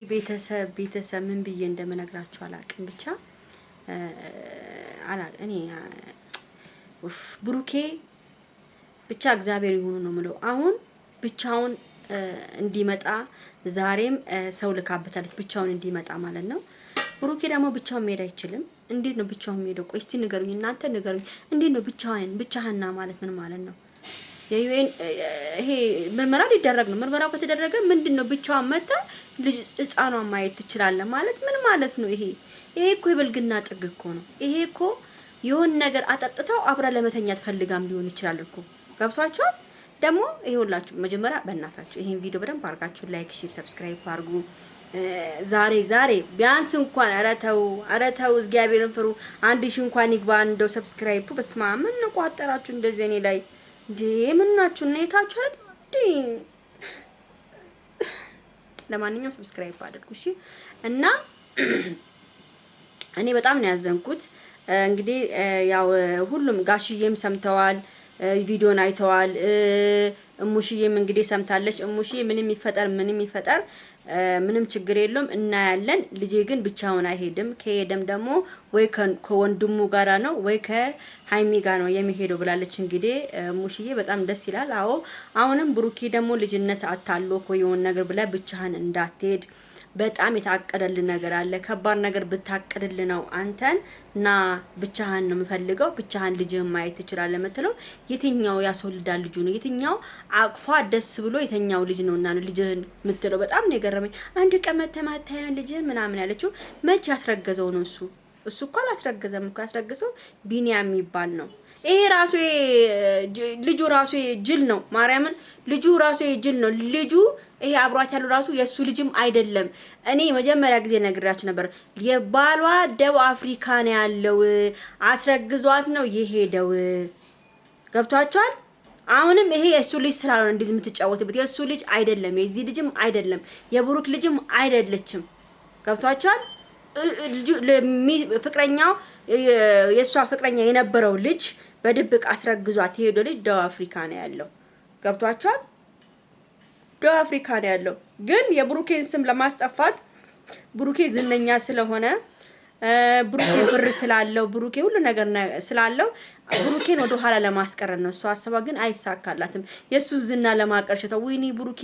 ቤተሰብ ቤተሰብ ምን ብዬ እንደምነግራችሁ አላቅም። ብቻ እኔ ብሩኬ ብቻ እግዚአብሔር ይሁኑ ነው የምለው። አሁን ብቻውን እንዲመጣ ዛሬም ሰው ልካበታለች፣ ብቻውን እንዲመጣ ማለት ነው። ብሩኬ ደግሞ ብቻውን መሄድ አይችልም። እንዴት ነው ብቻውን መሄደው? ቆይ እስቲ ንገሩኝ፣ እናንተ ንገሩኝ። እንዴት ነው ብቻውን ብቻህና ማለት ምን ማለት ነው? የዩኤን ይሄ ምርመራ ሊደረግ ነው። ምርመራው ከተደረገ ምንድን ነው ብቻዋን መታ ልጅ ህፃኗን ማየት ትችላለህ ማለት ምን ማለት ነው? ይሄ ይሄ እኮ የብልግና ጥግ እኮ ነው። ይሄ እኮ የሆን ነገር አጠጥተው አብራ ለመተኛት ፈልጋም ሊሆን ይችላል እኮ ገብቷቸዋል። ደግሞ ይሄውላችሁ መጀመሪያ በእናታችሁ ይሄን ቪዲዮ በደንብ አድርጋችሁ like፣ share፣ subscribe አድርጉ። ዛሬ ዛሬ ቢያንስ እንኳን ኧረ ተው ኧረ ተው እግዚአብሔርን ፍሩ። 1,000 እንኳን ይግባ እንደው subscribe። በስመ አብ ምን ቋጠራችሁ እንደዚህ እኔ ላይ እንዴ? ምን ናችሁ? እና የታችሁ አይደል እንዴ? ለማንኛውም subscribe አድርጉ እሺ። እና እኔ በጣም ነው ያዘንኩት። እንግዲህ ያው ሁሉም ጋሽዬም ሰምተዋል፣ ቪዲዮን አይተዋል። እሙሽዬም እንግዲህ ሰምታለች። እሙሽዬ ምንም ይፈጠር ምንም ይፈጠር ምንም ችግር የለውም እናያለን። ልጄ ግን ብቻውን አይሄድም። ከሄደም ደግሞ ወይ ከወንድሙ ጋራ ነው ወይ ከሀይሚ ጋር ነው የሚሄደው ብላለች። እንግዲህ ሙሽዬ በጣም ደስ ይላል። አዎ አሁንም ብሩኬ ደግሞ ልጅነት አታሎ እኮ የሆነ ነገር ብለህ ብቻህን እንዳትሄድ በጣም የታቀደልን ነገር አለ። ከባድ ነገር ብታቀድል ነው አንተን እና ብቻህን ነው የምፈልገው፣ ብቻህን ልጅህን ማየት ትችላለህ የምትለው የትኛው ያስወልዳል ልጁ ነው? የትኛው አቅፏ ደስ ብሎ የተኛው ልጅ ነው እና ነው ልጅህን የምትለው? በጣም ነው የገረመኝ። አንድ ቀን መተማታያን ልጅህን ምናምን ያለችው መቼ ያስረገዘው ነው እሱ? እሱ እኮ አላስረገዘም እኮ፣ ያስረገዘው ቢኒያም የሚባል ነው። ይሄ ራሱ ልጁ ራሱ ጅል ነው። ማርያምን ልጁ ራሱ ጅል ነው። ልጁ ይሄ አብሯት ያለው ራሱ የእሱ ልጅም አይደለም። እኔ መጀመሪያ ጊዜ ነግራችሁ ነበር። የባሏ ደቡብ አፍሪካ ነው ያለው፣ አስረግዟት ነው የሄደው። ገብቷቸዋል። አሁንም ይሄ የእሱ ልጅ ስላልሆነ እንደዚህ የምትጫወትበት የእሱ ልጅ አይደለም፣ የዚህ ልጅም አይደለም፣ የብሩክ ልጅም አይደለችም። ገብቷቸዋል። ፍቅረኛው የእሷ ፍቅረኛ የነበረው ልጅ በድብቅ አስረግዟት የሄደው ልጅ ደቡብ አፍሪካ ነው ያለው። ገብቷቸዋል። ደቡብ አፍሪካ ነው ያለው። ግን የብሩኬን ስም ለማስጠፋት ብሩኬ ዝነኛ ስለሆነ፣ ብሩኬ ብር ስላለው፣ ብሩኬ ሁሉ ነገር ስላለው ብሩኬን ወደ ኋላ ለማስቀረት ነው እሷ አስባ፣ ግን አይሳካላትም። የእሱ ዝና ለማቀርሸተው ወይኔ ብሩኬ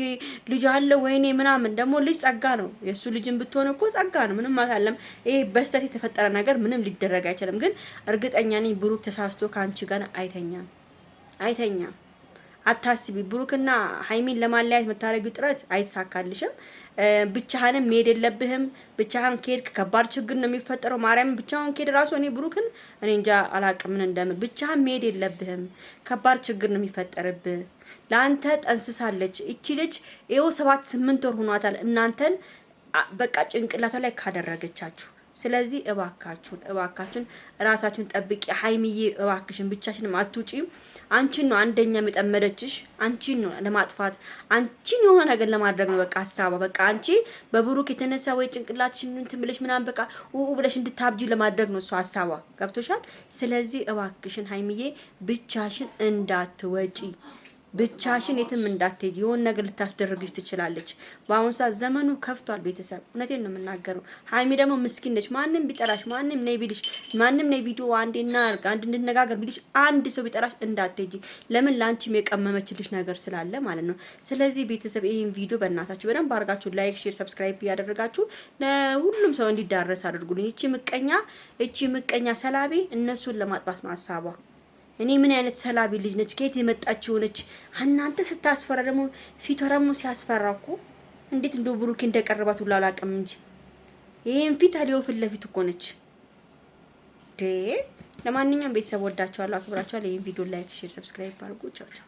ልጅ አለ ወይኔ ምናምን። ደግሞ ልጅ ጸጋ ነው። የእሱ ልጅን ብትሆን እኮ ጸጋ ነው። ምንም አታለም። ይሄ በስተት የተፈጠረ ነገር ምንም ሊደረግ አይችልም። ግን እርግጠኛ ነኝ ብሩክ ተሳስቶ ከአንቺ ጋር አይተኛም፣ አይተኛም። አታስቢ። ብሩክና ሀይሚን ለማለያየት የምታደርጊው ጥረት አይሳካልሽም። ብቻህንም መሄድ የለብህም። ብቻህን ከሄድክ ከባድ ችግር ነው የሚፈጠረው። ማርያም ብቻህን ከሄድ ራሱ እኔ ብሩክን እኔ እንጃ አላቅም ምን እንደምን። ብቻህን መሄድ የለብህም። ከባድ ችግር ነው የሚፈጠርብህ። ለአንተ ጠንስሳለች እቺ ልጅ ይኸው 7 8 ወር ሆኗታል። እናንተን በቃ ጭንቅላቷ ላይ ካደረገቻችሁ ስለዚህ እባካችሁን እባካችሁን ራሳችሁን ጠብቂ። ሀይሚዬ እባክሽን ብቻሽንም አትውጪ። አንቺን ነው አንደኛ የጠመደችሽ፣ አንቺን ነው ለማጥፋት፣ አንቺን የሆነ ነገር ለማድረግ ነው በቃ ሀሳቧ። በቃ አንቺ በብሩክ የተነሳ ወይ ጭንቅላትሽን እንትን ብለሽ ምናምን በቃ ውኡ ብለሽ እንድታብጂ ለማድረግ ነው እሷ ሀሳቧ። ገብቶሻል? ስለዚህ እባክሽን ሀይሚዬ ብቻሽን እንዳትወጪ፣ ብቻሽን የትም እንዳትሄጂ፣ የሆነ ነገር ልታስደርግሽ ትችላለች። በአሁኑ ሰዓት ዘመኑ ከፍቷል። ቤተሰብ እውነቴን ነው የምናገረው። ሀይሚ ደግሞ ምስኪን ነች። ማንም ቢጠራሽ፣ ማንም ነይ ቢልሽ፣ ማንም ነይ ቪዲዮ አንዴ እናድርግ አንድ እንነጋገር ቢልሽ፣ አንድ ሰው ቢጠራሽ እንዳትሄጂ። ለምን? ለአንቺም የቀመመችልሽ ነገር ስላለ ማለት ነው። ስለዚህ ቤተሰብ ይሄን ቪዲዮ በእናታችሁ በደንብ አድርጋችሁ like፣ share፣ subscribe እያደረጋችሁ ለሁሉም ሰው እንዲዳረስ አድርጉልኝ። እቺ ምቀኛ እቺ ምቀኛ ሰላቢ እነሱን ለማጥፋት ነው ሀሳቧ። እኔ ምን አይነት ሰላቢ ልጅ ነች? ከየት የመጣች ሆነች? እናንተ ስታስፈራ ደግሞ ፊቷ ደግሞ ሲያስፈራ እኮ እንዴት እንደው ብሩኬ እንደቀረባት ሁሉ አላውቅም እንጂ ይሄን ፊት አሊዮ ፊት ለፊት እኮ ነች። ለማንኛውም ቤተሰብ ወዳችኋለሁ፣ አክብራችኋለሁ። ይሄን ቪዲዮ like፣ share፣ subscribe አድርጉ። ቻው ቻው።